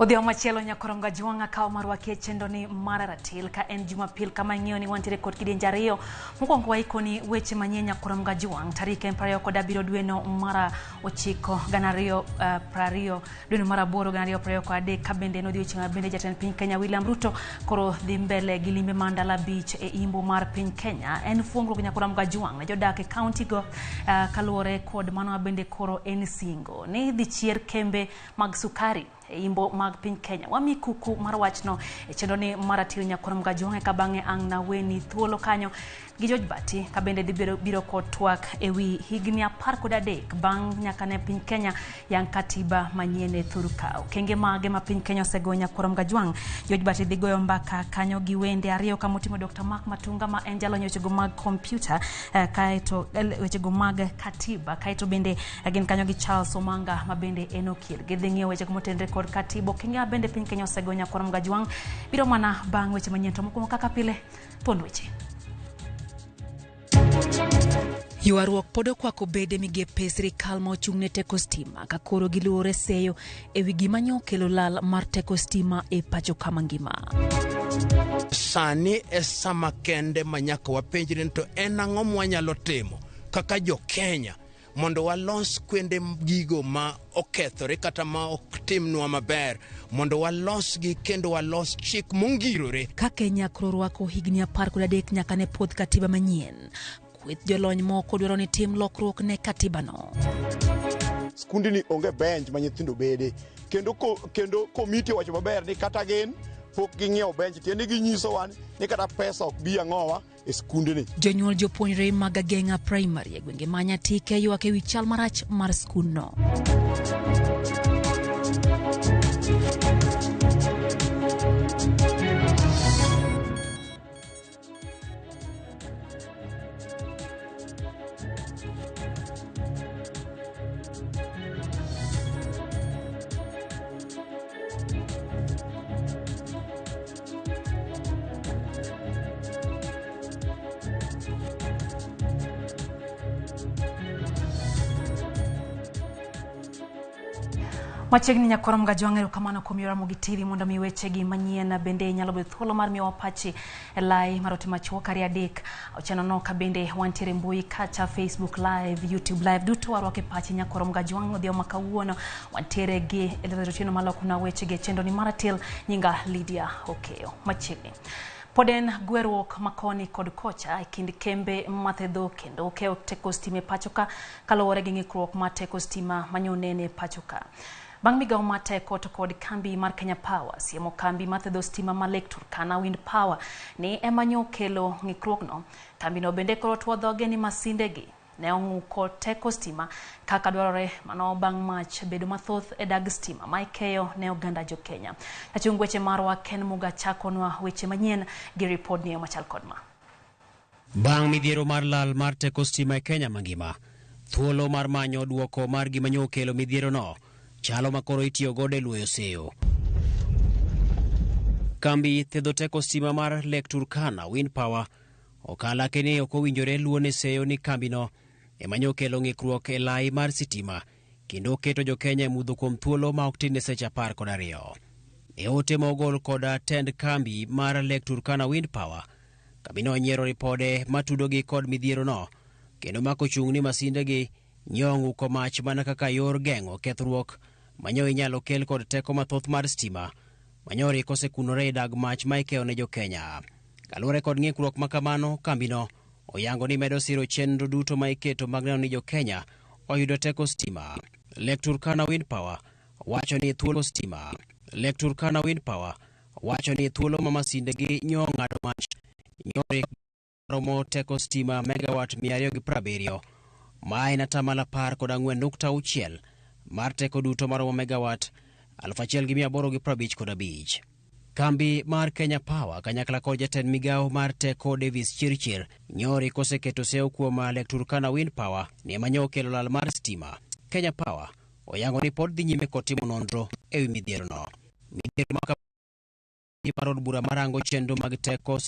Odhiambo machielo nyakoronga jwang'a kawo marwaki e chenro ni mar ratil ka en Jumapil kama ing'eyo ni wantiere kod kidienje ariyo. Mokwongo waikoni weche manyien nyakoronga jwang' tarik en 27 dweno mar 9 2020 dweno mar 8 2023 ka bende en odiochieng' ma bende jatend piny Kenya William Ruto koro dhi mbele gi limbe mar ndalo 5 e imbo mar piny Kenya. En fuongruok nyakoronga jwang' ne jodak e kaunti go kaluwore kod mano ma bende koro en singo ni idhi chier kembe mag sukari e imbo mag piny Kenya. Wami kuku mar wachno e chenro ni mar Atil Nyakwar Mgajwang' eka bang'e ang' naweni thuolo kanyo gi George Bati ka bende dhi biro kod twak e wi higni 13 bang' nyaka ne piny Kenya yang katiba manyien e thur ka. Okenge mage ma piny Kenya osegoyo Nyakwar Mgajwang'? George Bati dhi goyo mbaka kanyo gi wende ariyo kama oting'o Dr. Mark Matunga ma en jalony wechego mag kompyuta kaeto wechego mag katiba kaeto bende gin kanyo gi Charles Omanga ma bende en okil. Gidhi ng'iyo weche motenre kod katiba. Okenge ma bende piny Kenya osego Nyakwar Mgajwang' biro mana bang' weche manyien to mokwongo kaka pile thuond weche. Ywaruok pod okwako bede migepe sirikal ma ochung' ne teko stima ka koro giluwore seyo e wi gima nyo okelo lal mar teko stima e pacho kama ngima. Sani e sama kende ma nyaka wapenjre ni to en ang'o mwanyalo timo kaka jo Kenya mondo walos kwende gigo ma okethore kata ma ok timnwa maber mondo walosgi kendo walos chik mongirore. Ka Kenya koro rwako higni 13 nyaka ne puodh katiba manyien, kweth jolony moko dwaro ni tim lokruok ne katibano. Skundni onge bench ma nyithindo bede kendo kendo komiti owacho maber ni kata gin pok ging'iewo bench, tiende ginyisowa ni kata pesa ok bi ang'owa e skundni. Jonyuol jopuonjre mag Ageng'a Primary e gwenge ma Nyatike ywak e wi chal marach mar skundno. Machiegni Nyakwar Mgajwang', erokamano kuom yor Ramogi TV mondo mi wechegi manyien bende inyalo bedo thuolo mar miyowa pachi e lai mar ote machuok 23 ochenono ka bende wantiere mbui kacha Facebook live, YouTube live duto warwake pachi Nyakwar Mgajwang' odhiambo ma kawuono wantiere gi Elizabeth Otieno malokona wechegi e chenro ni mar Atil nyinga Lydia Okeyo. Machiegni pod en gweruok makoni kod kocha e kind kembe mathedho kendo keyo teko stima e pacho ka kaluwore gi ng'ikruok mar teko stima manyonene e pacho ka. Bang' migawo mar teko to kod kambi mar Kenya Power siemo kambi mathedho stima ma Lake Turkana Wind Power ni ema nyo kelo ng'ikruokno. Kambino bende koro tuo dhoge ni masindegi ne ong'uko teko stima kaka dwarore mano bang' mach bedo mathoth e dag stima ma ikeyo ne oganda jo Kenya. Jachung weche marwa Ken Muga chakonwa weche manyien gi ripod ni machal kod ma. Bang' midhiero mar lal mar teko stima e Kenya mangima, thuolo mar manyo duoko mar gima nyo okelo midhierono chalo ma koro itiyo godo e luoyo seyo. Kambi thedho teko stima mar Lake Turkana Wind Power okalake ni ok owinjore luo ne seyo ni kambino ema nyo okelo ng'ikruok e lai mar sitima kendo oketo jo Kenya e mudho kuom thuolo ma ok tin ne seche 12. E ote ma ogol koda tend kambi mar Lake Turkana Wind Power, kambino onyiero ripode matudogi kod midhierono kendo mako chung' ni masindegi nyo ong'uko mach mana kaka yor geng'o kethruok manyo inyalo kel kod teko mathoth mar stima manyo rik osekunore e dag mach ma ikeyo ne jo Kenya. Kaluwore kod ng'ikruok ma kamano, kambino oyango ni medo siro chenro duto ma iketo mag neno ni jo Kenya oyudo teko stima. Lake Turkana Wind Power wacho ni thuolo stima. Lake Turkana Wind Power wacho ni thuolo ma masindegi nyo ng'ado mach nyo rik romo teko stima megawatt 270 ma en atamalo 14.6 mar teko duto maromo megawatt 1855. Kambi mar Kenya Power kanyakla kod jatend migawo mar teko Davis Chirchir nyori koseketo seyo kuom Lake Turkana Wind Power ni ema nyo okelo lal mar stima. Kenya Power oyango ni pod dhi nyime kod timo nonro ewi midhierono. Midhiero ma mar od bura marango chenro mag teko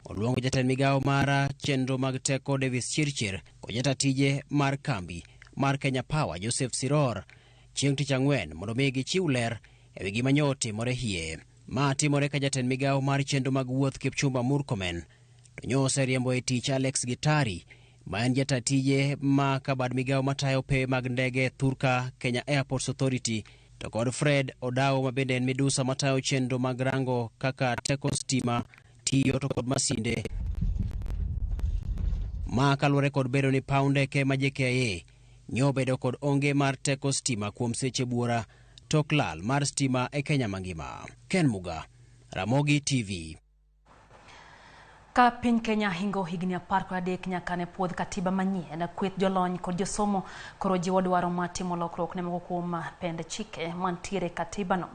oluongo jatend migawo mar chenro mag teko Davis Chirchir kod jata tije mar kambi mar Kenya Power Joseph Siror chieng' tich ang'wen mondo mi gichiw ler ewi gima nyo otimore hie. Ma timore ka jatend migawo mar chenro mag wuoth Kipchumba Murkomen to nyo oseriembo e tich Alex Gitari ma en jata tije ma kabad migawo matayo pewe mag ndege thurka Kenya Airports Authority to kod Fred Odawo ma bende en midusa matayo chenro mag rango kaka teko stima tiyo to kod masinde. Ma kaluwore kod bedo ni paw ndeke ma JKIA nyo obedo kod onge mar teko stima kuom seche buora tok lal mar stima e Kenya mangima. Ken Muga, Ramogi TV. Ka piny Kenya hingo higni 13 nyaka ne puodh katiba manyien, kweth jolony kod josomo koro jiwo dwaro mar timo lokruok ne moko kuom pend chike mantiere katibano.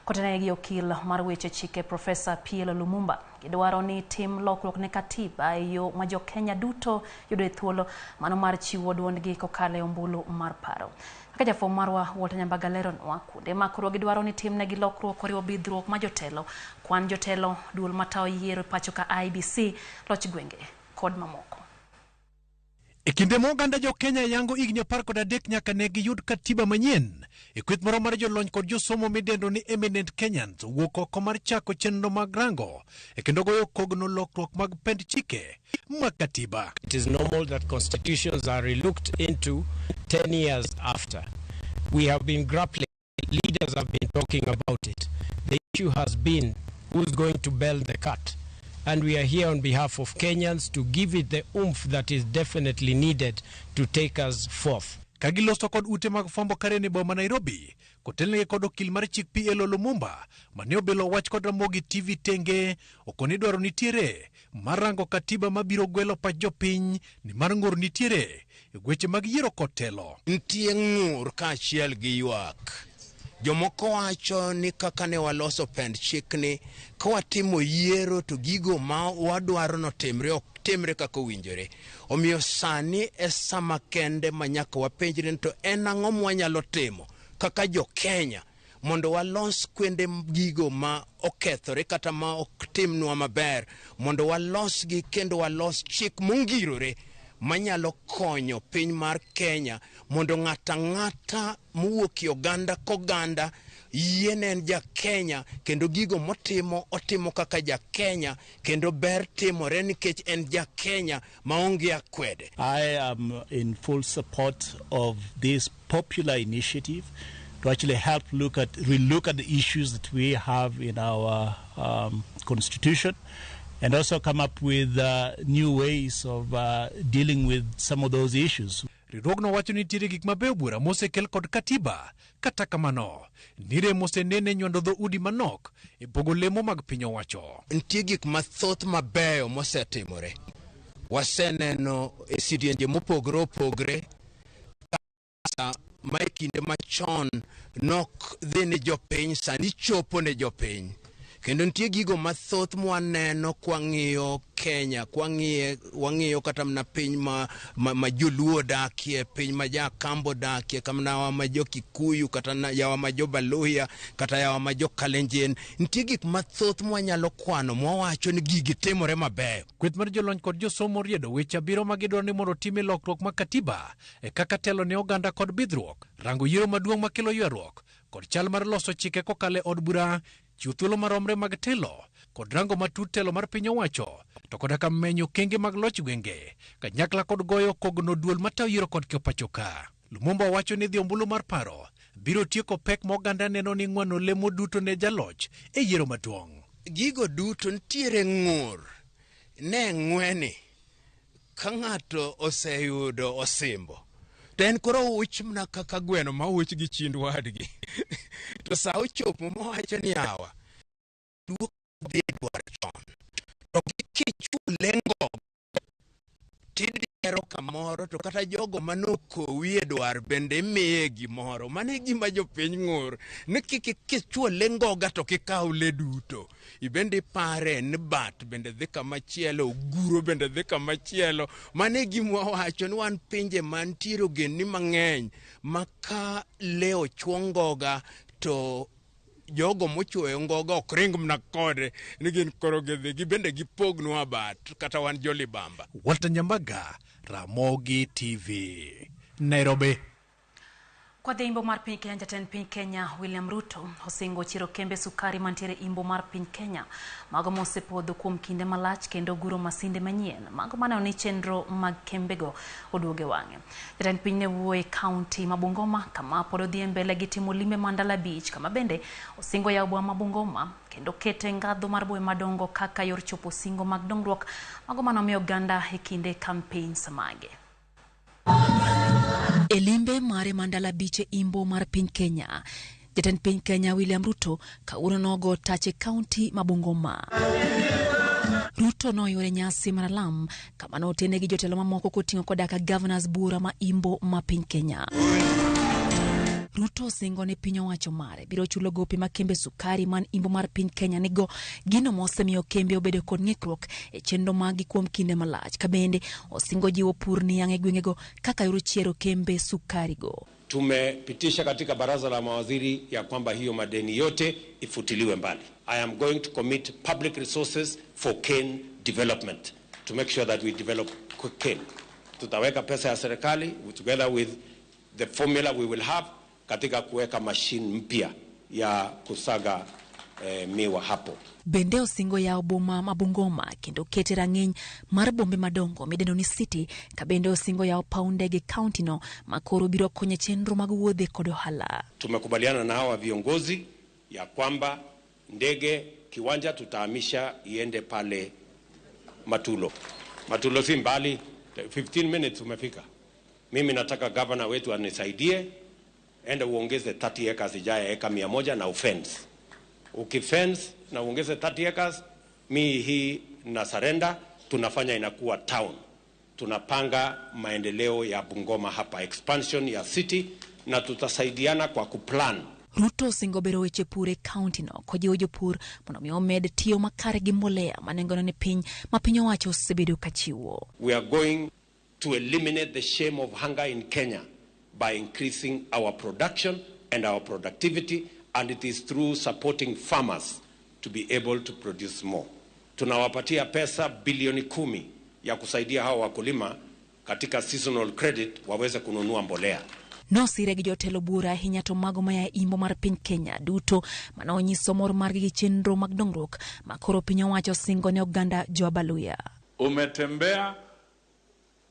Kotenore gi okil mar weche chike Profesa PLO Lumumba, gidwaro ni tim lokruok ne katiba e yo ma jo-Kenya duto yudoe thuolo mano mar chiwo duondgi kokalo e ombulu mar paro. Kaka jafwambo marwa Walter Nyambaga leronwa, kuonde ma koro gidwaro ni timnegi lokruok oriwo bidhruok ma jotelo, kwan jotelo, duol matayo yiero e pacho ka IEBC, loch gwenge kod mamoko. E kinde ma oganda jo Kenya yango higni 13 nyaka ne giyud katiba manyien, e kweth moro mar jolony kod josomo midendo ni Eminent Kenyans owuok oko mar chako chenro mag rango e kendo goyo kogno lokruok mag pend chike mag katiba. It is normal that constitutions are relooked into 10 years after. We have been grappling, leaders have been talking about it. The issue has been who's going to bell the cat. And we are here on behalf of Kenyans to give it the oomph that is definitely needed to take us forth. Ka giloso kod ute mag fwambo karen e boma Nairobi, kotelnegi kod okil mar chik PLO Lumumba mane obilo wach kod Ramogi TV tenge okoni dwaro nitiere mar rango katiba mabiro gwelo pach jopiny ni mar ng'ur nitiere e weche mag yiero kod telo. Nitie ng'ur kaachiel gi ywak. Jomoko wacho ni kaka ne waloso pend chikni, ka watimo yiero to gigo ma wadwaro notimre ok timre kaka owinjore. Omiyo sani e sama kende ma nyaka wapenjre ni to en ang'o mwanyalo timo kaka jo Kenya mondo walos kwende gigo ma okethore kata ma ok timnwa maber, mondo walosgi kendo walos chik mongirore manyalo konyo piny mar Kenya mondo ng'ato ang'ata mowuok e oganda koganda yie ne en ja Kenya kendo gigo motimo otimo kaka ja Kenya kendo ber timore nikech en ja Kenya maonge akwede. I am in full support of this popular initiative to actually help relook at the issues that we have in our constitution, and also come up with new ways of dealing with some of those issues. Riwruogno wacho ni nitiere gik mabeyo buora mosekel kod katiba, kata kamano nire mosenene nywando dhoudi manok e pogo lemo mag piny owacho. Nitie gik mathoth mabeyo mosetimore. Waseneno e sidienje mopogore opogore ma e kinde machon nok dhi ne jopiny, sani chopo ne jopiny. Kendo nitie gigo mathoth mwaneno kwang'iyo Kenya, wang'iyo kata mana piny ma joluo odakie, piny ma ja-Kambo odakie, kata yawa ma jo-Kikuyu, kata yawa ma jo-Baluhya, kata yawa ma jo-Kalenjin. Nitie gik mathoth mwanyalo kwano mwawacho ni gigi timore mabeyo. Kweth mar jolony kod josomo oriedo weche abiriyo ma gidwaro ni mondo otime lokruok mag katiba e kaka telo ne oganda kod bidhruok, rango yiero maduong' makelo ywaruok, kod chal mar loso chike kokalo e od bura, chiwo thuolo maromre mag telo kod rango matut telo mar piny owacho, to koda ka menyo okenge mag loch gwenge kanyakla kod goyo kogno duol matayo yiero kod kio pacho ka. Lumumba wacho ni dhi ombulu mar paro biro tieko pek ma oganda neno ni ng'wano lemo duto ne jaloch e yiero maduong'. Gigo duto nitiere ng'ur ne ng'weni ka ng'ato oseyudo osimbo to en koro uch mana kaka gweno ma uch gi chind wadgi. To sa ochopo mowacho ni yawa duok dhi e dwar chon to kichule ngogo tidiero kamoro to kata jogo manokowi e dwar bende imiye gimoro. Mano e gima jopiny ng'ur ni kik kichwole ngoga to kikaw le duto. Ibende ipare ni bat bende dhi kamachielo, oguro bende dhi kamachielo. Mano e gima wawacho ni wan pinje mantiere ogendni mang'eny ma ka le ochwo ngoga to jogo mochwoyo ngoga ok ring mana kode ni gin koro gidhi gibende gipognwa bat kata wan jolibamba. Walter Nyambaga, Ramogi TV, Nairobi. Kwadhi imbo mar piny Kenya, jatend piny Kenya William Ruto osingo chiero kembe sukari mantiere imbo mar piny Kenya, mago mosepodho kuom kinde malach kendo guro masinde manyien, mago maneno ni chenro mag kembego oduogo e wang'e. Jatend piny ne wuoyo e kaunti ma Bungoma kama pod odhi mbele gi timo limbe ma ndalo 5, kama bende osingo yawo boma ma Bungoma kendo kete ngadho mar bombe madongo kaka yor chopo singo mag dongruok mago manomiyo oganda e kinde campaigns mage. E limbe mare ma ndalo 5 e imbo mar piny Kenya, jatend piny Kenya William Ruto kawuono nogo tach e kaunti ma Bungoma. Ruto noyuore nyasi mar alam kama notene gi jotelo mamoko koting'o koda ka governors bura ma imbo ma piny Kenya. Ruto osingo ni piny owacho mare biro chulo gope ma kembe sukari man imbo mar piny Kenya nigo, gino mosemiyo kembe obedo kod ng'ikruok e chenro maggi kuom kinde malach. Ka bende osingo jiwo pur niang' e gwengego kaka yor chiero kembe sukari go. Tumepitisha katika baraza la mawaziri ya kwamba hiyo madeni yote ifutiliwe mbali. I am going to commit public resources for cane development to make sure that we develop cane. Tutaweka pesa ya serikali together with the formula we will have katika kuweka machine mpya ya kusaga miwa hapo. Bende osingo yawo boma ma Bungoma kendo kete rang'iny mar bombe madongo midendo ni city, ka bende osingo yawo paw ndege kaunti no ma koro biro konyo chenro mag wuodhe kod ohala. Tumekubaliana na hawa viongozi ya kwamba ndege kiwanja tutahamisha iende pale Matulo. Matulo si mbali, 15 minutes umefika. Mimi nataka governor wetu anisaidie, enda uongeze 30 acres ijaye eka 100 na ufence. Ukifence na uongeze 30 acres, mi hii na surrender, tunafanya inakuwa town. Tunapanga maendeleo ya Bungoma hapa, expansion ya city, na tutasaidiana kwa kuplan. Ruto osingo bero weche pur e kaunti no kojiwo jopur mondo mi omed tiyo makare gi mbolea ma nengone ni piny ma piny owacho osebedo ka chiwo. We are going to eliminate the shame of hunger in Kenya by increasing our production and our productivity, and it is through supporting farmers to be able to produce more. Tunawapatia pesa bilioni 10 ya kusaidia hawa wakulima katika seasonal credit waweze kununua mbolea. Nosire gi jotelo bura ahinya to mago maya imbo mar piny Kenya duto manonyiso mor margi gi chenro mag dongruok ma koro piny owacho singo ne oganda jo Abaluya. Umetembea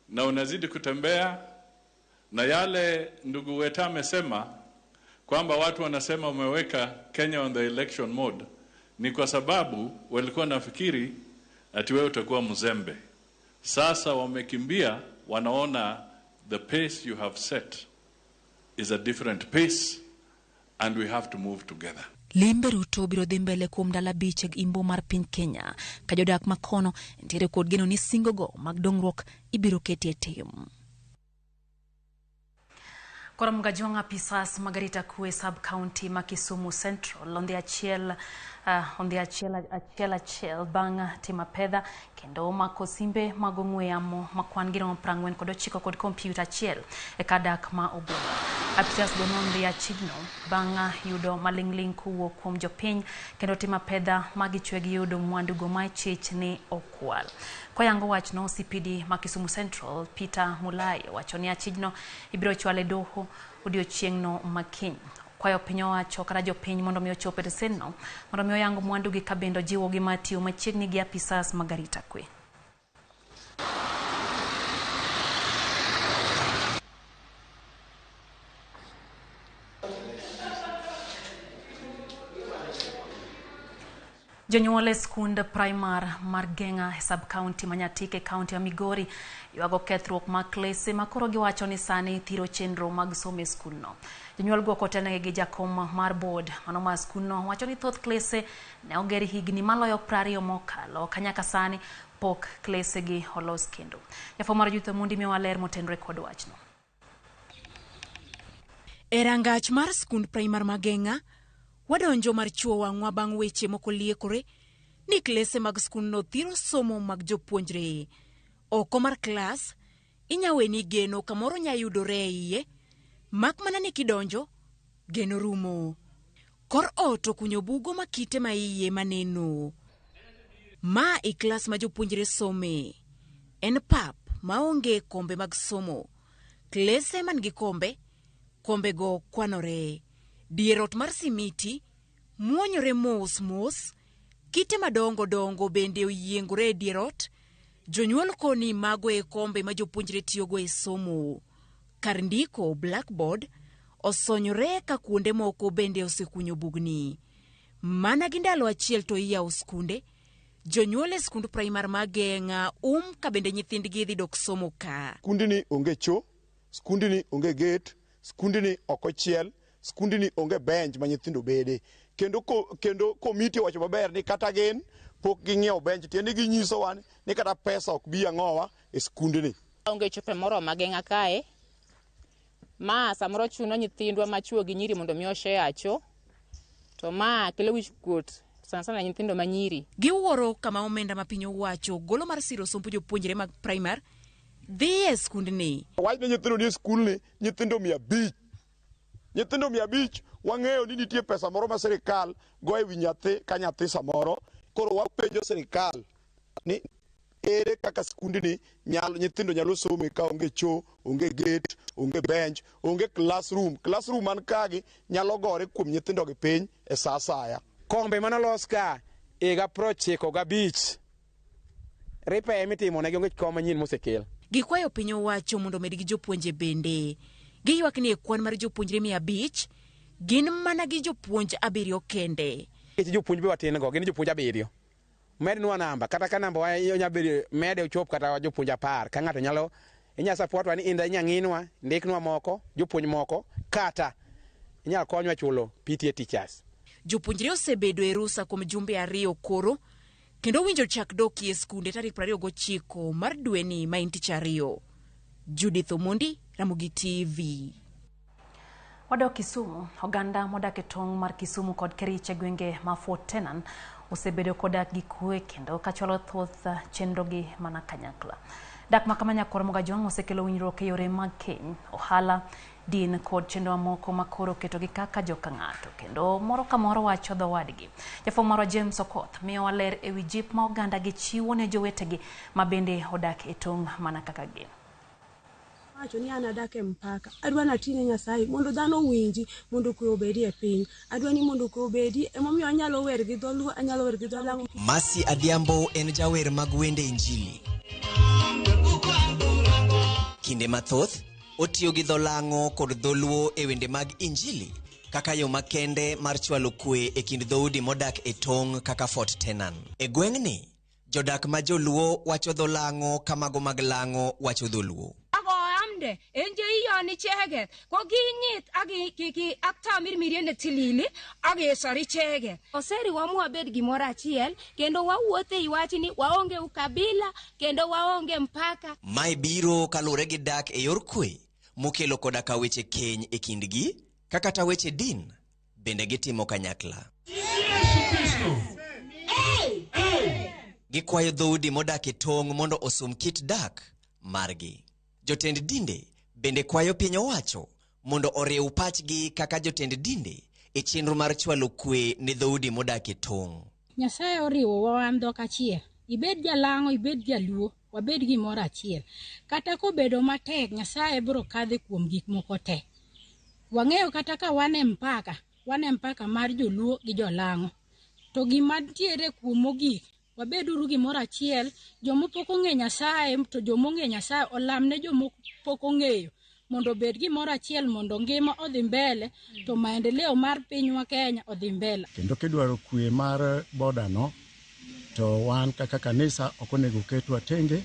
na unazidi kutembea, na yale ndugu Weta amesema kwamba watu wanasema umeweka Kenya on the election mode ni kwa sababu walikuwa nafikiri ati wewe utakuwa mzembe. Sasa wamekimbia, wanaona the pace you have set is a different pace and we have to move together. Limbe Ruto biro dhi mbele kuom ndalo 5 e imbo mar piny Kenya ka jodak makono nitiere kod geno ni singo go mag dongruok ibiro keti e tim. Koro Mgajwang' apisas mag arita kwe sub county ma Kisumu Central ondhi achiel achiel bang' timo apedha kendo mako simbe mag ong'we yamo ma kwan gi romo 49 kod kompyuta achiel e kar dak ma Obunga. Apisas go nondhi achijno bang' yudo maling'ling' kowuok kuom jopiny kendo timo apedha magichwe giyudo mwandu go ma chich ni okwal. Koyango wachno, CPD ma Kisumu Central Peter Mulai wacho ni achijno ibiro chwale doho odiochieng'no makiny. Kwayo piny owacho kata jopiny mondo mi ochop e tesenno mondo mi oyang mwandu gi ka bende ojiwogi mar tiyo machiegni gi apisas mag arita kwe. Jonyuol e skund primar mar Geng'a e sub-county ma Nyatike, kaunti ya Migori ywago kethruok mag klese ma koro giwacho ni sani thiro chenro mag somo e skundno. Jonyuol go kotelnegi gi jakom mar board mano mar skundno wacho ni thoth klese ne oger higni maloyo 20 mokalo ka nyaka sani pok klese gi olos kendo. Jafwambo mar Judith Omondi miyowa ler motenore kod wachno. E rangach mar skund primar ma Geng'a, wadonjo mar chuo wang'wa bang' weche moko liekore ni klese mag skundno thiro somo mag jopuonjre. Oko mar klas, inyaweni geno kamoro nyayudore e iye, mak mana ni kidonjo, geno rumo. Kor ot okunyo bugo ma kite ma iye maneno. Ma e klas ma jopuonjre some. En pap maonge kombe mag somo. Klese man gi kombe Kombego kwanore. Dier ot mar simiti muonyore mos mos, kite madongo dongo bende oyiengore e dier ot. Jonyuol koni mago e kombe ma jopuonjre tiyogo e somo. Kar ndiko blackboard osonyore ka kuonde moko bende osekunyo bugni. Mana gi ndalo achiel to iyawo skunde, jonyuol e skund primar ma Geng'a ka bende nyithindgi dhi dok somo ka. Skundni onge cho, skundni onge gate, skundni ok ochiel, skundni onge bench ma nyithindo bede. Kendo komiti owacho maber ni kata gin pok ging'iewo bench, tiende ni ginyisowa ni kata pesa ok bi ang'owa e skundni. Onge chope moro ma Geng'a kae. Ma samoro chuno nyithindwa machuo gi nyiri mondo mi oshare cho. To ma kelo wich kuot sana sana nyithindo ma nyiri. Giwuoro kama omenda ma piny owacho golo mar siro somb jopuonjre mag primar dhi e skundni. Wach ni nyithindo ni e skulni nyithindo 500. Nyithindo 500 wang'eyo ni nitie pesa moro ma sirikal go e wi nyathi ka nyathi samoro. Koro wapenjo sirikal ni ere kaka skundni nyithindo nyalo somo ka onge cho, onge gate, onge bench, onge classroom. Classroom man kagi nyalo gore kuom nyithindo gi piny e sa asaya. Kombe manolos ka higa 95 repair mitimo ne onge kom manyien mosekel. Gikwayo piny owacho mondo omed gi jopuonje bende. Giywak ni e kwan mar jopuonjre 500 gin mana gi jopuonj 7 kende. Nikech jopuonj be watin go, gin jopuonj 7. Mednwa namba, kata ka namba wa bedo mede ochop kata jopuonj 10 ka ng'ato nyalo inya support wa ni inda inya ng'inwa, ndiknwa moko, jopuonj moko, kata inyalo konywa chulo PTA teachers. Jopuonjre osebedo e rusa kuom jumbe 2 koro, kendo winjo chak doki e skunde tarik 29 mar dweni ma en tich ariyo. Judith Omondi, Ramogi TV. Wadok Kisumu, oganda modak e tong' mar Kisumu kod Kericho e gwenge ma Fort Tenan osebedo kodak gi kwe kendo kachwalo thoth chenrogi mana kanyakla. Dak ma kama Nyakwar Mogajwang' osekelo winjruok e yore mag keny, ohala, din kod chenro mamoko ma koro ketogi kaka joka ng'ato kendo moro ka moro wacho dho wadgi. Jafwambo marwa James Okoth miyowa ler ewi jip ma oganda gi chiwo ne jowetegi ma bende odak e tong' mana kaka gin. Wacho ni an adak e mpaka, adwa natine Nyasaye mondo dhano owinji, mondo kwe obedi e piny. Adwa ni mondo kwe obedi, emomiyo anyalo wer gi dholuo, anyalo wer gi dho. Mercy Adhiambo en jawer mag wende Injili. Kinde mathoth, otiyo gi dho Lang'o kod dholuo e wende mag Injili kaka yo makende mar chwalo kwe e kind dhoudi modak e tong' kaka Fort Tenan. E gweng'ni, jodak ma joluo wacho dho Lang'o ka mago mag Lang'o wacho dholuo. Amde en je iyoni icheket ko kinyit ak ak tamirmiriet netilil ak kesor icheket. Oseriwa mwabed gimoro achiel kendo wawuothe e wachni waonge ukabila kendo waonge mpaka. Mae biro kaluwore gi dak e yor kwe mokelo koda ka weche keny e kindgi ka kata weche din bende gitimo kanyakla. Gikwayo dhoudi modak e tong' mondo osum kit dak margi. Jotend dinde bende kwayo piny owacho mondo oriw pachgi kaka jotend dinde e chenro mar chwalo kwe ne dhoudi modak e tong'. Nyasaye oriwowa wan dhok achiel. Ibed jalang'o, ibed jaluo, wabed gimoro achiel. Kata kobedo matek, Nyasaye biro kadhe kuom gik moko te. Wang'eyo kata ka wan e mpaka mar joluo gi jolang'o. To gima ntiere kuom mogik, wabeduru gimoro achiel, joma pok ong'e Nyasaye to joma ong'e Nyasaye olamne joma pok ong'eyo mondo obed gimoro achiel mondo ngima odhi mbele to maendeleo mar pinywa Kenya odhi mbele. Kendo kidwaro kwe mar boda no, to wan kaka kanisa ok onego ketwa tenge,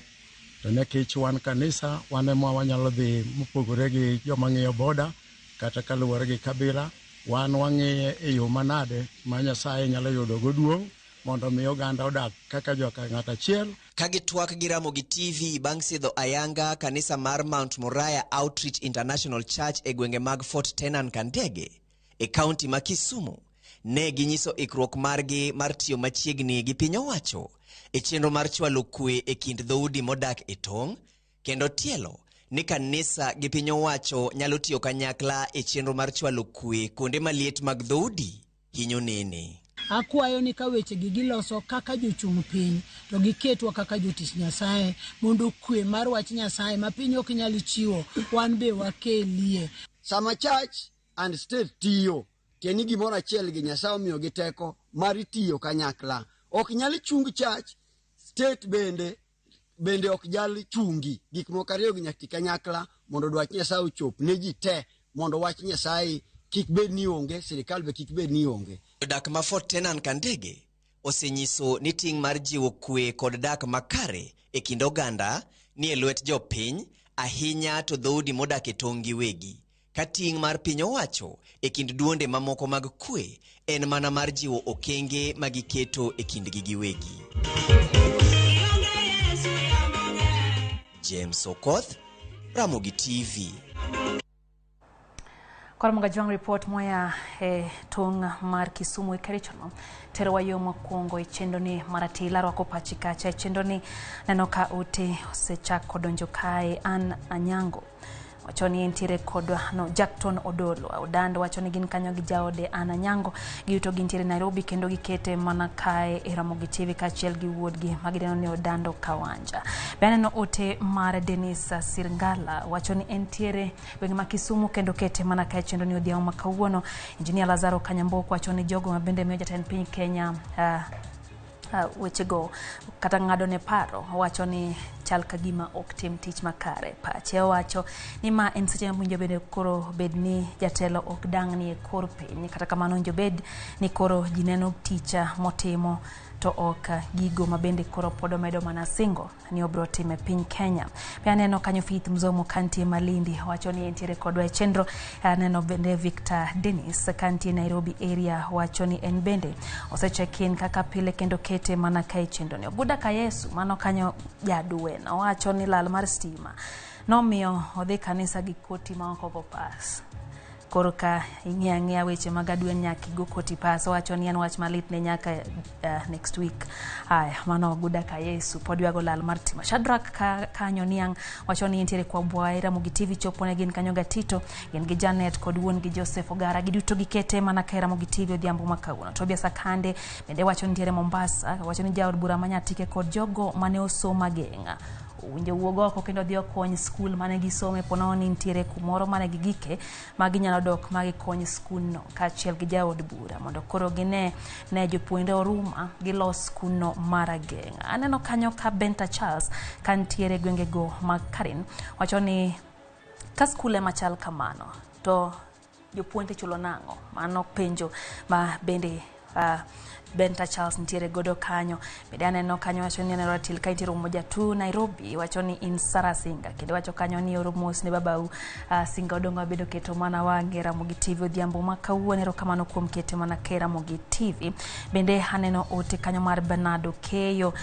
to nikech wan kanisa wan ema wanyalo dhi mopogore gi joma ng'iyo boda kata kaluwore gi kabila, wan wang'iye e yo manade ma Nyasaye nyalo yudo go duong' mondo mi oganda odak kaka joka ng'at achiel. Ka gitwak gi Ramogi TV bang' sidho ayanga kanisa mar Mount Moriah Outreach International Church e gwenge mag Fort Tenan Kandege e kaunti ma Kisumu, ne ginyiso ikruok margi mar tiyo machiegni gi piny owacho e chenro mar chwalo kwe e kind dhoudi modak e tong' kendo tielo ni kanisa gi piny owacho nyalo tiyo kanyakla e chenro mar chwalo kwe kuonde maliet mag dhoudi hinyo nene. Akwayo ni ka wechegi giloso kaka jochung' piny to giketwa kaka jotich Nyasaye mondo kwe mar wach Nyasaye ma piny ok nyal chiwo wan be wakelie. Sama church and state tiyo, tiende ni gimoro achiel gi Nyasaye omiyogi teko mar tiyo kanyakla. Ok nyal chung church, state bende bende ok nyal chungi. Gik moko ariyogi nyaka ti kanyakla mondo dwach Nyasaye ochop ne ji te, mondo wach Nyasaye kik bed ni onge, sirikal be kik bed ni onge. Jodak ma Fort Tenan Kandege osenyiso ni ting' mar jiwo kwe kod dak makare e kind oganda ni e lwet jopiny, ahinya to dhoudi modak e tong' giwegi, ka ting' mar piny owacho e kind duonde mamoko mag kwe en mana mar jiwo okenge ma giketo e kindgi giwegi. James Okoth, Ramogi TV. Koro Mugajwang' report moya e tong' mar Kisumu e Kerichono terowa yo mokwongo e chenroni mar atila rwako pachi kacha e chenroni neno ka ote osechako donjo kae Ann Anyango wacho ni entiere kod no, Jackton Odolo Odando wacho ni gin kanyo gi jaode Ann Anyango giduto gintiere Nairobi kendo gikete mana kae e Ramogi TV kaachiel gi wuodgi magineno ni Odando Kawanja. Be aneno ote mar Dennis Sirngala wacho ni entiere gwenge ma Kisumu kendo kete mana kae chenro ni odhiambo ma kawuono. Injinia Lazaro Kanyamboko wacho ni jogo ma bende miyo jatend piny Kenya wechego kata ng'ado ne paro wacho ni chal ka gima ok tim tich makare. Pache owacho ni ma en seche mowinjo bende koro bed ni jatelo ok dang'ni e kor piny, kata kamano owinjo bed ni koro ji neno tich motimo to ok gigo ma bende koro pod omedo mana singo ni obiro timo e piny Kenya. Be aneno kanyo Faith Mzomo kantie Malindi wacho ni entiere kodwa e chenro. Aneno bende Victor Dennis kantie Nairobi area wacho ni en bende osecheck in kaka pile kendo kete mana ka e chenro ni. Oguda Kayesu mano kanyo jadwen owacho ni lal mar stima nomiyo odhi kanisa gi koti ma ok ogo pas. Koro ka ing'iyo ang'iya weche mag adwen nyaka igo koti pas owacho ni en wach malit ne nyaka next week. Aya, mano Oguda ka Yesu pod ywago lal mar stima. Shadrack kanyo niang' wacho ni entiere kwa Bwae Ramogi TV chopo ne gin kanyo Gatito, gin gi Janet kod wuon gi Joseph Ogara giduto gikete mana ka e Ramogi TV odhiambo ma kawuono. Tobias Akande bende wacho ni nitiere Mombasa, wacho ni jaod bura ma Nyatike kod jogo mane osomo Geng'a owinjo wuog oko kendo odhi okony skul mane gisome ponono ni nitiere kumoro mane gigike ma ginyalo dok ma gikony skundno kaachiel gi jaod bura mondo koro gine ne jopuonjre oruma gilos skundno mar Ageng'a. Aneno kanyo ka Benta Charles kantiere gwengego mag Karen wacho ni ka skul ema chal kamano to jopuonj chulo nang'o? Mano penjo ma bende Benta Charles nitiere godo kanyo. Bende aneno kanyo wacho ni aneno ratil ka nitiere Umoja 2 Nairobi wacho ni in Sarah Singa kendo wacho kanyo ni oro mos ne babau Singa Odongo mabedo keto mana wang'e Ramogi TV odhiambo ma kawuono. Erokamano kuom kete mana ka Ramogi TV. Bende aneno ote kanyo mar Bernardo Keyo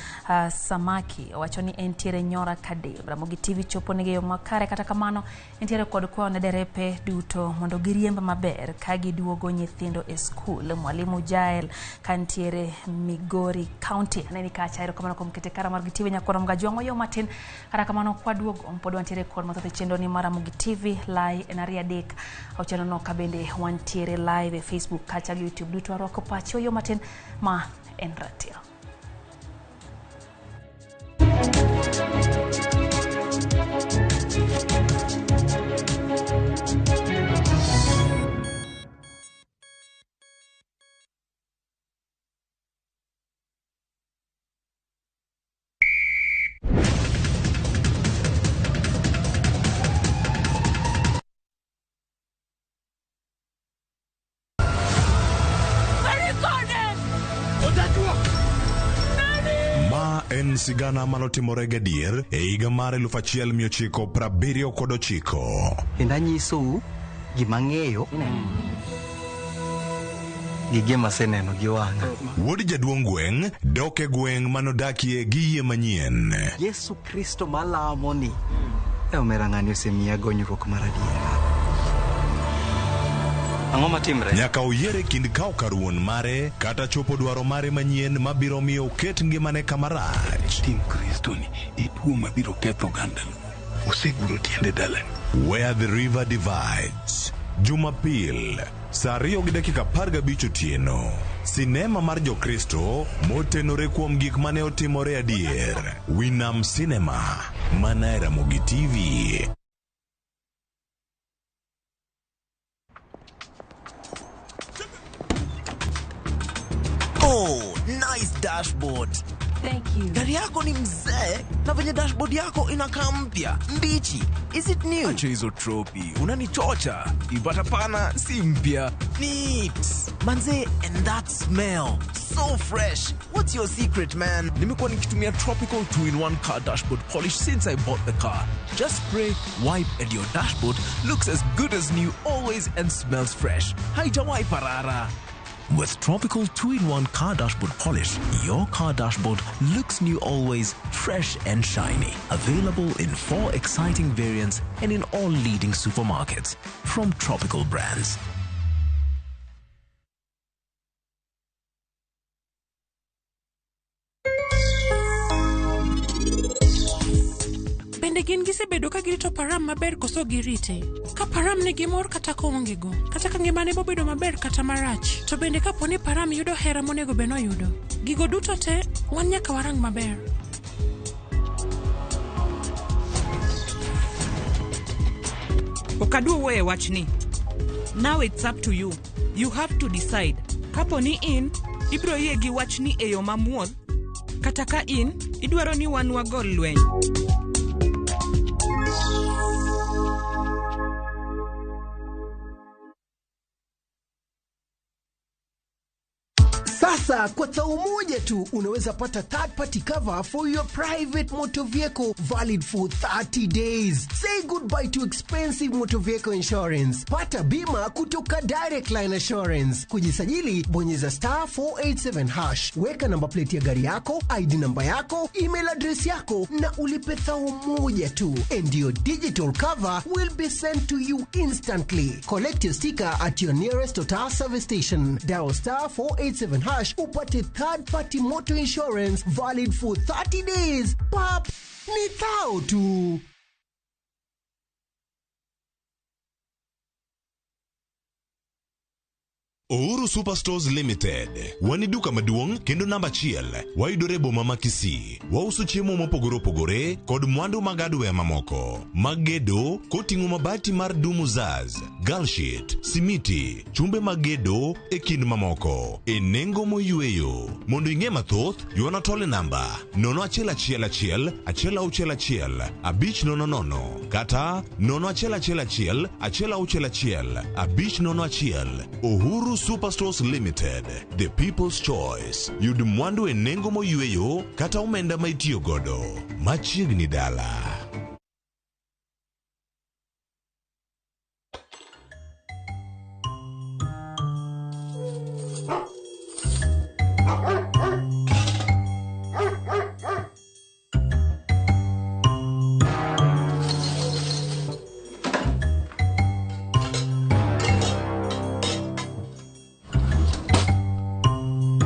Samaki wacho ni entiere Nyora Kadem. Ramogi TV chopo negi e yo makare, kata kamano entiere kod kwayo ne derepe duto mondo giriemb maber ka giduogo nyithindo e skul. Mwalimu Jael kantiere Migori County. Aneni kacha, erokamano kuom kete kara mar TV nyakwaro Mgajwang'o yo matin. Kata kamano kwaduogo pod wantiere kod mathoth e chenro ni mar Ramogi TV live en 2 3 ocheno ka bende wantiere live e Facebook kacha gi YouTube duto arwako pachi yo matin ma en ratiro. Ma en sigana manotimore gadier e higa mar 1979. Kendo anyisou gima ang'eyo gi gima aseneno gi wang'a. Wuod jaduong' gweng' dok e gweng' manodakie gi yie manyien. Yesu Kristo malamo ni e omera ng'ani osemiya gonyruok mar adiera. Ang'o matimre? Nyaka oyier e kind kawo kar wuon mare kata chopo dwaro mare manyien mabiro miyo oket ngimane kama rach. Tim Kristo ni e tuo mabiro ketho oganda Luo. Oseguro tiende dalani. Where the River Divides. Jumapil, saa 2:15 otieno. Sinema mar Jokristo motenore kuom gik mane otimore adier. Winam Cinema, mana e Ramogi TV. Yo, nice dashboard. Thank you. Gari yako ni mzee na venye dashboard yako inakaa mpya, mbichi. Is it new? Acha hizo tropi, unanichocha. Ipata pana si mpya. Neat. Manze, and that smell. So fresh. What's your secret, man? Nimekuwa nikitumia Tropical 2-in-1 car dashboard polish since I bought the car. Just spray, wipe and your dashboard looks as good as new always and smells fresh. Haijawahi parara. With Tropical 2-in-1 Car Dashboard Polish, your car dashboard looks new always, fresh and shiny. Available in 4 exciting variants and in all leading supermarkets. From Tropical Brands. Bende gin gisebedo ka girito Param maber koso girite? Ka Param nigi mor kata koonge go, kata ka ngimane bobedo maber kata marach, to bende kapo ni Param yudo hera monego bed noyudo. Gigo duto te, wan nyaka warang maber. Ok adwa wuoyo e wachni. Now it's up to you. You have to decide. Kapo ni in, ibiro yie gi wachni e yo mamuol, kata ka in, idwaro ni wan wagol lweny. Sasa kwa thao moja tu unaweza pata third party cover for your private motor vehicle valid for 30 days. Say goodbye to expensive motor vehicle insurance. Pata bima kutoka Direct Line Assurance. Kujisajili, bonyeza star 487 hash. Weka namba plate ya gari yako, ID namba yako, email address yako na ulipe thao moja tu. And your digital cover will be sent to you instantly. Collect your sticker at your nearest Total service station. Dial star 487 hash upate third party motor insurance valid for 30 days. Pap, ni thao tu. Uhuru Superstores Limited. Wan e duka maduong' kendo namba achiel. Wayudore e boma ma Kisii. Wauso chiemo mopogore opogore kod mwandu mag hardware mamoko mag gedo koting'o mabati mar Dumuzaz, Galsheet, simiti, chumbe mag gedo e kind mamoko e nengo moyweyo. Mondo ing'e mathoth, ywana tole namba 0111 161 500 kata 0111 161 501. Uhuru Superstores Limited, the people's choice. Yud mwandu e nengo moyweyo kata omenda ma itiyo godo. Machiegni dala.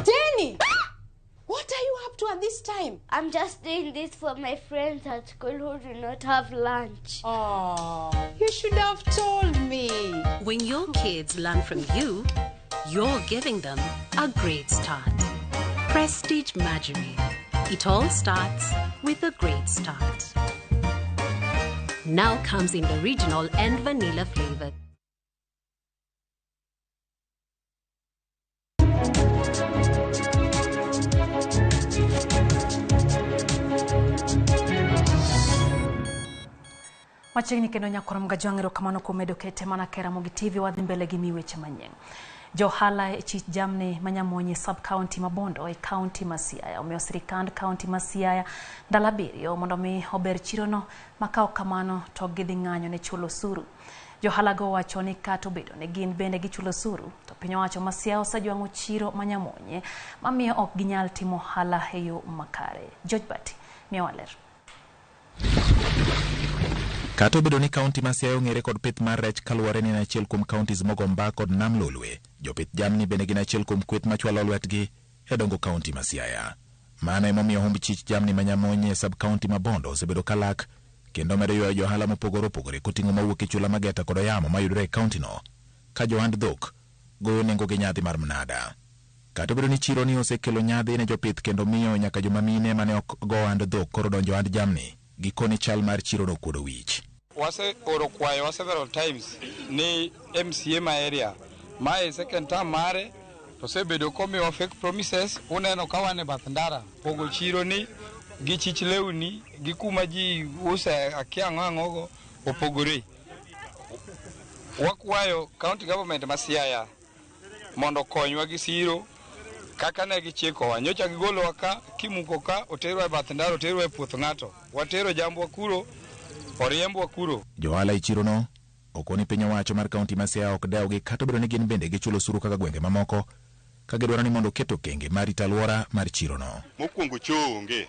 Jenny! What are you up to at this time? I'm just doing this for my friends at school who do not have lunch. Oh, you should have told me. When your kids learn from you, you're giving them a great start. Prestige Margarine. It all starts with a great start. Now comes in the original and vanilla flavor. Machiegni kendo nyakoro Mgajwang' erokamano kuom medo kete mana ka Ramogi TV wadhi mbele gi mi weche manyien. Johala e chich jamni manyamonye sub county ma Bondo e county ma Siaya omiyo sirikand county ma Siaya ndalo 7 mondo mi ober chirono ma ka ok kamano to gidhi ng'anyo ne chulo osuru. Johala go wacho ni kata obedo ni gin bende gichulo osuru to piny owacho ma Siaya osejwang'o chiro manyamonye mamiyo ok ginyal timo ohala e yo makare. George Bati miyowa ler. Kata obedo ni kaunti ma Siaya ong'ere kod pith mar rech kaluwore ni en achiel kuom counties mogo mba kod nam Lolwe, jopith jamni bende gin achiel kuom kweth machwalo lwetgi e dongo kaunti ma Siaya. Mano emomiyo humb chich jamni ma Nyamonye e sub county ma Bondo osebedo kalak kendo medo ywayo johala mopogore opogore koting'o mawuok e chula Mageta kod Oyamo mayudore e kauntino ka johand dhok goyo nengo gi nyadhi mar mnada. Kata obedo ni chiro ni osekelo nyadhi ne jopith kendo miyo nyaka joma mine mane ok go ohand dhok koro donjo ohand jamni, gikone chal mar chiro nokuodo wich. Wase oro kwayo several times ni MCA ma area mae second term mare To osebedo komiwa fake promises, uneno ka wan e bath ndara, pogo chiro ni gi chich lewni gi kuma ji use akia ang'o ang'ogo opogore. Wakwayo county government ma Siaya mondo okonywa gi siro kaka ne gichikowa. Nyocha gigolowa ka, kimuko ka, oterwa e bath ndara, oterwa e puoth ng'ato. Watero jambwa kuro, oriembwa kuro. Johala e chirono okoni piny owacho mar kaunti ma Siaya ok dewgi kata obedo ni gin bende gichulo osuru kaka gwenge mamoko ka gidwaro ni mondo oket okenge mar rito alwora mar chirono. Mokwongo choo onge.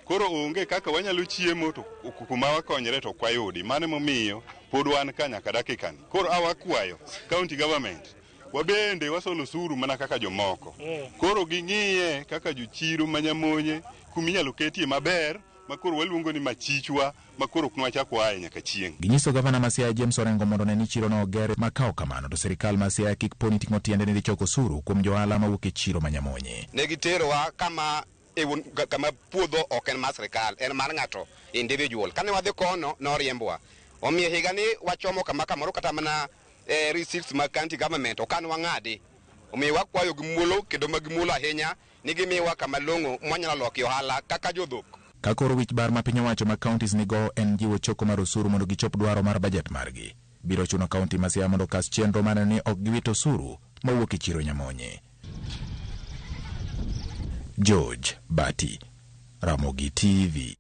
Koro onge kaka wanyalo chiemo to kuma wakonyre to ok wayudi. Mano emomiyo pod wan ka nyaka dakika ni. Koro awakwayo county government wabende wasolo osuru mana kaka jomoko. Koro ging'iye kaka jochiro ma Nyamonye kuminyalo ketie maber ma koro waluongo ni machichwa ma koro ok nwachak waaye nyaka chieng'. Ginyiso gavana ma Siaya James Orengo mondo one ni chirono oger ma ka ok kamano to sirikal ma Siaya kik poni ting'o tiende ni dhi choko osuru kuom johala mawuok e chiro ma Nyamonye. Ne giterowa kama e kama puodho ok en mar sirikal, en mar ng'ato individual. Kane wadhi kono noriembwa. Omiyo higani wachomo kama kamoro kata mana receipts mag county government ok an wang'adi. Omiyo wakwayo gi muolo kendo mag muolo ahinya ni gimiwa kama long'o mwanyalo lokie ohala kaka jodhok. Ka koro wich bar ma piny owacho ma counties nigo en jiwo choko mar osuru mondo gichop dwaro mar bajet margi. Biro chuno kaunti ma Siaya mondo okas chenro mar neno ni ok giwit osuru mawuok e chiro Nyamonye. George Bati, Ramogi TV.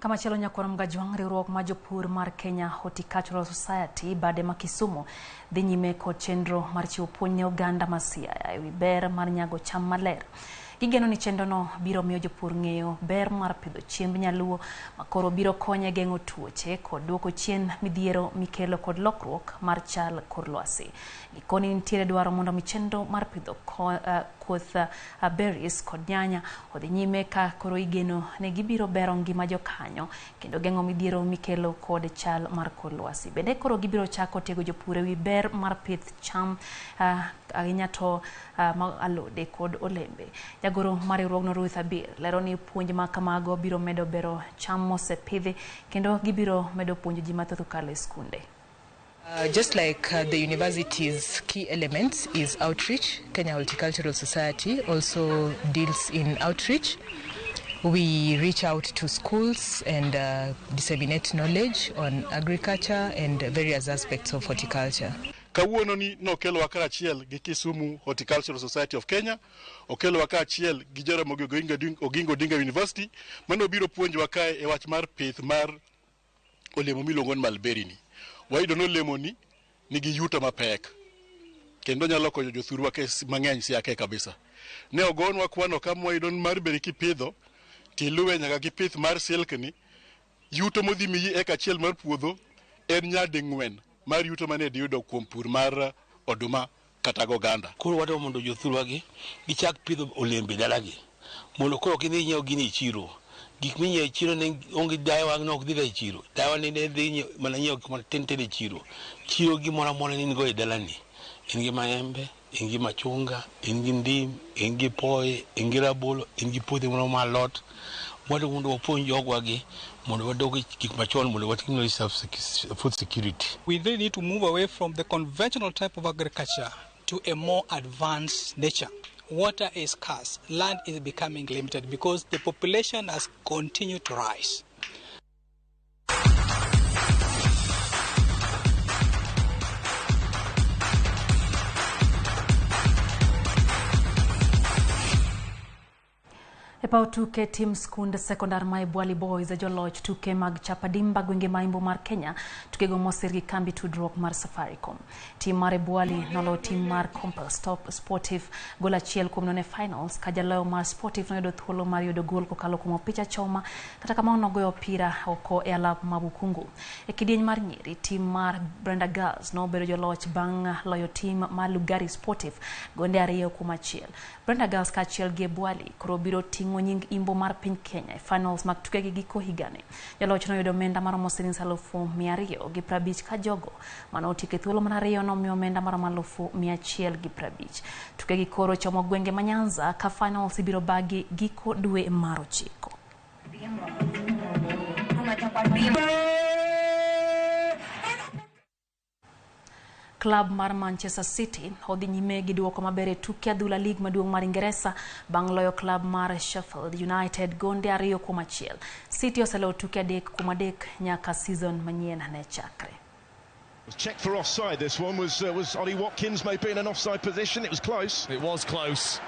Kamachielo nyakwar Mgajwang', riwruok mar jopur mar Kenya Horticultural Society bade ma Kisumu dhi nyime kod chenro mar chiwo puonj ne oganda ma Siaya ewi ber mar nyago cham maler. Gigeno ni chenrono biro miyo jopur ng'eyo ber mar pidho chiemb nyaluo makoro biro konyo e geng'o tuoche kod duoko chien midhiero mikelo kod lokruok mar chal kor lwasi. Gikoni nitiere dwaro mondo mi chenro mar pidho koth berries kod nyanya odhi nyime ka koro igeno ni gibiro bero ngima jokanyo kendo geng'o midhiero mikelo kod chal mar kor lwasi. Bende koro gibiro chako tiego jopur ewi ber mar pith cham ahinya to alode kod olembe. Jagoro mar riwruogno Ruth Abir lero ni puonj ma kamago biro medo bero cham mosepidhi kendo gibiro medo puonjo ji mathoth kokalo e skunde. Just like the university's key elements is outreach, Kenya Horticultural Society also deals in outreach. We reach out to schools and disseminate knowledge on agriculture and various aspects of horticulture. Kawuono ni nokelowa kaachiel gi Kisumu Horticultural Society of Kenya, okelowa kaachiel gi Jaramogi Oginga Odinga University, mane obiro puonjowa kae e wach mar pith mar olemo miluongo ni mulberry ni. Wayudo ni olemo ni nigi yuto mapek kendo nyalo konyo jothurwa mang'eny Siaya kae kabisa. Ne ogonwa kwano ka mwayudo ni mulberry kipidho tiluwe nyaka gi pith mar silk ni, yuto modhi miyi eka achiel mar puodho en nyading'wen mar yuto mane diyudo kuom pur mar oduma kata goganda. Koro wadwa mondo jothurwa gi gichak pidho olembe dalagi mondo koro kidhi nyiewo gini e chiro gik minyiewo e chiro ne onge dawa ne ok dhiga e chiro dawa ne dhi mana nyiewo gik matin tin e chiro chiro gimoro amora ni in go e dalani in gi maembe in gi machunga in gi ndim in gi poye in gi rabolo in gi puothe moro mar alot wadwa mondo wapuonj jogwa gi mondo wadog e gik machon mondo watim food security. We really need to move away from the conventional type of agriculture to a more advanced nature. Water is scarce, land is becoming limited because the population has continued to rise. E paw tuke tim skund sekondar ma Ebwali Boys e joloch tuke mag Chapadimba gwenge ma Imbo mar Kenya tukego mosir gi kambi tudruok mar Safaricom. Tim mar Ebwali noloyo tim mar Compass Top Sportive gol 1-0 e finals ka jaloyo mar Sportive noyudo thuolo mar yudo gol kokalo kuom opich achoma kata kamano nogoyo opira oko e alap ma Bukungu. E kidieny mar nyiri tim mar Brenda Girls nobedo joloch bang' loyo tim mar Lugari Sportive gonde 2-1. Brenda Girls kaachiel gi Ebwali koro biro ting'o nying Imbo mar piny Kenya e finals mag tukegi giko higani. Jaloch noyudo omenda maromo siling 250,000 ka jogo mane otieko e thuolo mar ariyo nomiyo omenda maromo 150,000. Tukegi koro chomo gwenge ma Nyanza ka finals ibiro bagi giko dwe mar 9. Klab mar Manchester City odhi nyime gi duoko maber e tuke adhula lig maduong' mar Ingeresa bang' loyo klab mar Sheffield United gonde 2-1. City oseloyo tuke 3-3 nyaka season manyien ne chakre. Was checked for offside. This one was Ollie Watkins maybe in an offside position. It was close. It was close.